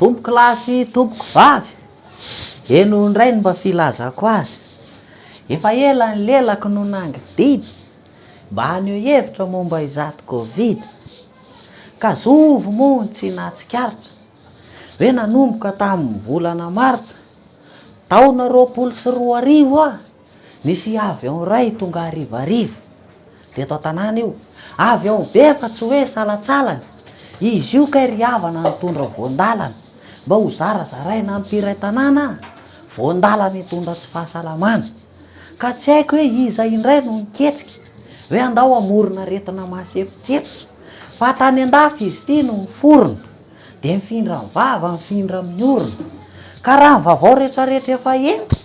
Tompoko lahy sy tompoko vavy, heno indray ny mba filazako azy. Efa ela ny lelako no nangididy mba haneho hevitra momba izato covid. Ka zovy moa no tsy nahatsikaritra hoe nanomboka tamin'ny volana martsa taona 2020 aho Nisy avion iray tonga harivariva teto an-tanàna io. Avion be fa tsy hoe salantsalany. Izy io kay ry havana nitondra voan-dalana mba ho zarazaraina amin'ny mpiray tanàna an! Voan-dalana hitondra tsy fahasalamana. Ka tsy haiko hoe iza indray no niketrika hoe andao hamorona aretina mahasempontsempotra. Fa tany an-dafy izy ity no niforona. Dia mifindra amin'ny vava, mifindra amin'ny orona. Ka raha ny vaovao rehetrarehetra efa entiko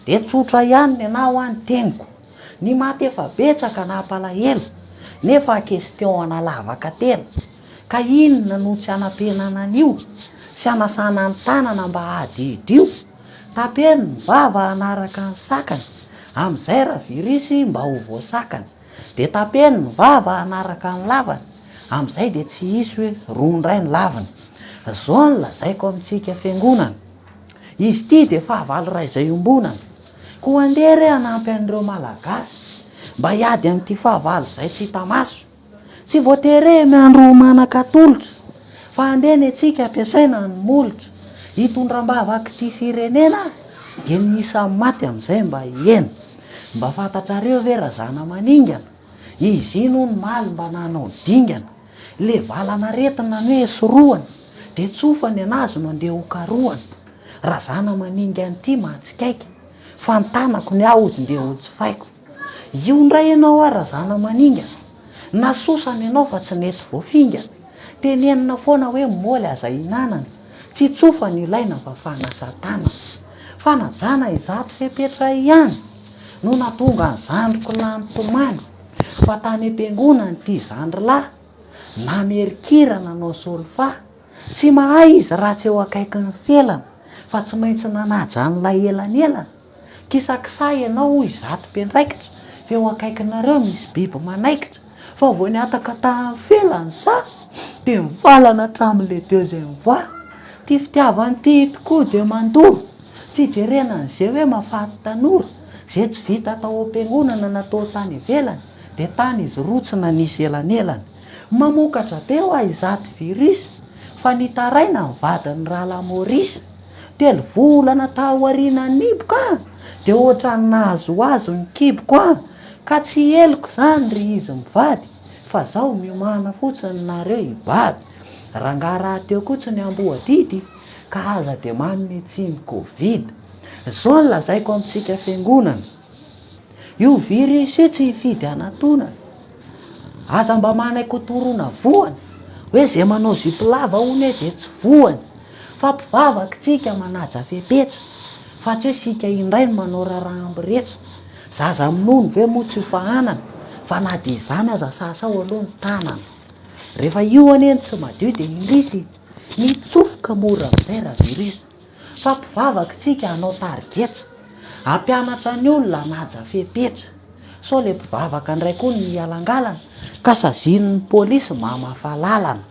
Dia tsotra ihany ny anah hoa ny teniko. Ny maty efa betsaka nampalahelo nefa question ana lavaka tena. Ka inona no tsy anapenana an'io sy anasana ny tanana mba hahadidio? Tapeno ny vava hanaraka ny sakany, amin'izay ra virus mba ho voasakana. Dia tapeno ny vava hanaraka ny lavany, amin'izay dia tsy hisy hoe roa indray ny laviny. Zao no lazaiko amintsika fiangonana. Izy ity dia fahavalo iray izay iombonana. Koa andeha re hanampy an'ireo Malagasy mba hiady amin'ity fahavalo izay tsy hita maso. Tsy voatery hoe miandry ho manan-katolotra fa andeha ny antsika ampiasaina ny molotra hitondram-bavak'ity firenena dia ny isan'ny maty amin'izay mba hihena. Mba fantatrareo ve Razanamaningana? Izy iny hono omaly mba nanao dingana. Le valan'aretina ny hoe sorohana de tsofa ny anazy no andeha ho karohana. Razana maninga an'ity mahatsikaiky fa ny tanako ny ahy ozy ndeha ho jifaiko. Io ndray ianao hoa razana maningana, nasosana ianao fa tsy nety voafingana. Tenenina foana hoe môly aza ihinanana, tsy tsofa no ilaina fa fanasan-tanana. Fanajana izato fepetra ihany no nahatonga ny zandriko lany tomany. Fa tany am-piangonana ity zandry lahy namerikira nanao solfa. Tsy mahay izy raha tsy eo akaikin'ny felana fa tsy maintsy nanaja an'ilay elanelana. Kisakisaha ianao hoy izato mpiandraikitra fa eo akaikinareo misy biby manaikitra. Fa vao nihataka tamin'ny felany sa dia nivalana hatramin'ilay deuxième voie. Ity fitiavana ity tokoa dia mandoro. Tsy ijerena an'izay hoe mahafaty tanora. Izay tsy vita tao am-piangonana na tao tany ivelany dia tany izy roa tsy nanisy elanelana. Mamokatra be hoa izato virus fa nitaraina ny vadin'i Rala Maurice. Telo volana taoriana niboka an! Dia ohatran'ny nahazoazo ny kiboko an! Ka tsy heloka izany ry izy mivady fa zao miomàna fotsiny nareo hibady. Rangahy rahateo koa tsy niamboho adidy ka aza dia manome tsiny covid. Zao no lazaiko amintsika fiangonana, io virus io tsy hifidy hanatonana, aza mba manaiky ho toroana voany, hoe ze manao zipo lava hono hoe dia tsy voany, fa mpivavaka tsika manaja fepetra, fa tsy hoe sika indray no manao raharaha ambiretra, zaza minono ve moa tsy ho fahanana, fa na dia izany aza sasao aloha ny tanana, rehefa io anie no tsy madio dia indrisy, mitsofoka mora amin'izay ra virus. Fa mpivavaka tsika hanao tarigetra, hampianatra ny olona hanaja fepetra. Sao le mpivavaka ndray koa no mihalangalana ka sazian'ny polisy mamafa lalana.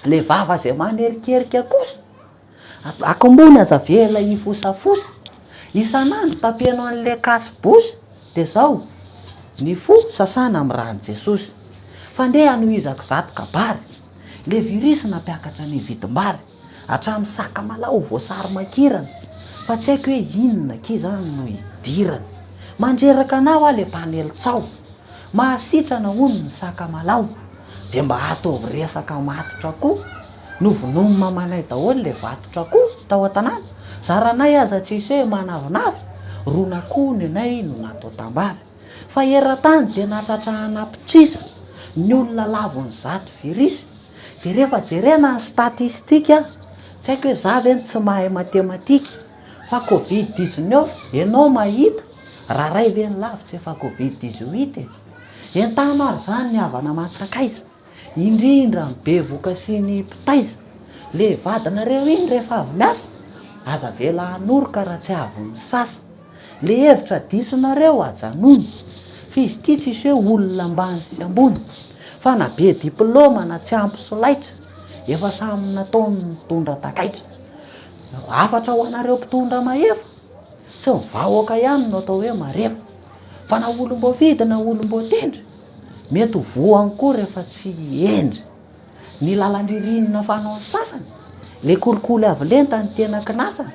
Le vava zay manerikerika kosa, akombony aza avela hifosafosa. Isan'andro tapeno an'le cache bouche de zao, ny fo sasana amin'ny ran'i Jesosy. Fa ndeha hanohizako zato kabary, le virus nampiakatra ny vidim-bary. Hatramin'ny sakamalaho voasary makirana fa tsy haiko hoe inona akia izany no idirany. Mandreraka anah hoa le mpanely tsaho. Mahasitrana hono ny sakamalaho. Dia mba ataovy resaka matotra koa. Novonoin'i mamanay daholo le vatotr'akoho tao an-tanàna. Zaranay aza tsisy hoe manavinavy, ron'akoho nenay no natao tambavy. Fa eran-tany dia nahatratra anapitrisa ny olona lavon'izato virus. Dia rehefa jerena ny statistique, tsy haiko hoe za ve no tsy mahay matematika, fa covid 19 enao mahita, raha ray ve ny lavitra efa covid 18 e! Entano ary zany ny havana aman-tsakaiza, indrindra ny bevoka sy ny mpitaiza, le vadinareo iny rehefa avy miasa, aza avela hanoroka raha tsy avy misasa. Le hevitra diso nareo ajanony, f'izy ity tsisy hoe olona ambany sy ambony, fa na be diploma na tsy ampy solaitra, efa samy nataony nitondra takaitra. Hafatra ho anareo mpitondra mahefa, tsy ny vahoaka ihany no atao hoe marefo, fa na olom-boafidy na olom-boatendry, mety ho voany koa rehefa tsy hendry. Ny lalan-dririnina fanaon'ny sasany, le kolikoly avo lenta ny tena kinasany,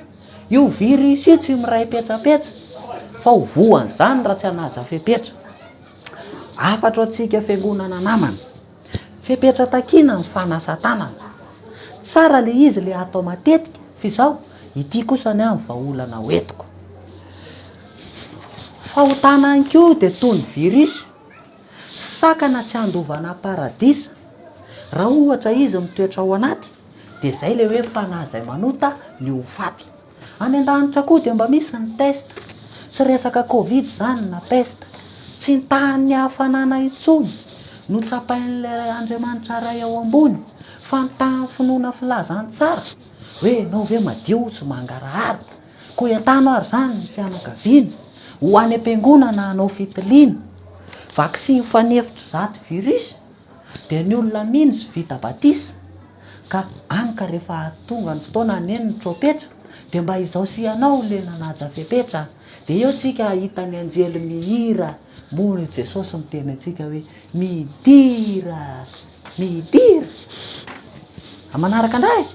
io virus io tsy miray petsapetsa, fa ho voan'izany raha tsy hanaja fepetra. Hafatro antsika fiangonana namana. Fepetra takiana ny fanasan-tanana. Tsara le izy le atao matetika f'izao ity kosa ny ahy ny vahaolana ho entiko. Fahotana ihany koa dia toy ny virus, sakana tsy handovana paradisa. Raha ohatra izy mitoetra ao anaty dia zay le hoe fanahy izay manota ny ho faty. Any an-danitra koa dia mba misy ny test. Tsy resaka covid izany na peste. Tsy ny tahan'ny hafanana intsony no tsapain'ilay Andriamanitra Ray ao ambony fa ny tahan'ny finoana filazantsara hoe ianao ve madio sy mangarahara. Koa entano ary izany ny fianakaviana ho any am-piangonana hanao fitiliana. Vaksiny fanefitr'izato virus dia ny olona mino sy vita batisa. Ka any ka rehefa tonga ny fotoana haneno ny trompetra dia mba izao sy ianao le nanaja fepetra dia eo tsika hahita ny anjely mihira moa i Jesosy miteny antsika hoe midira midira. Manaraka indray.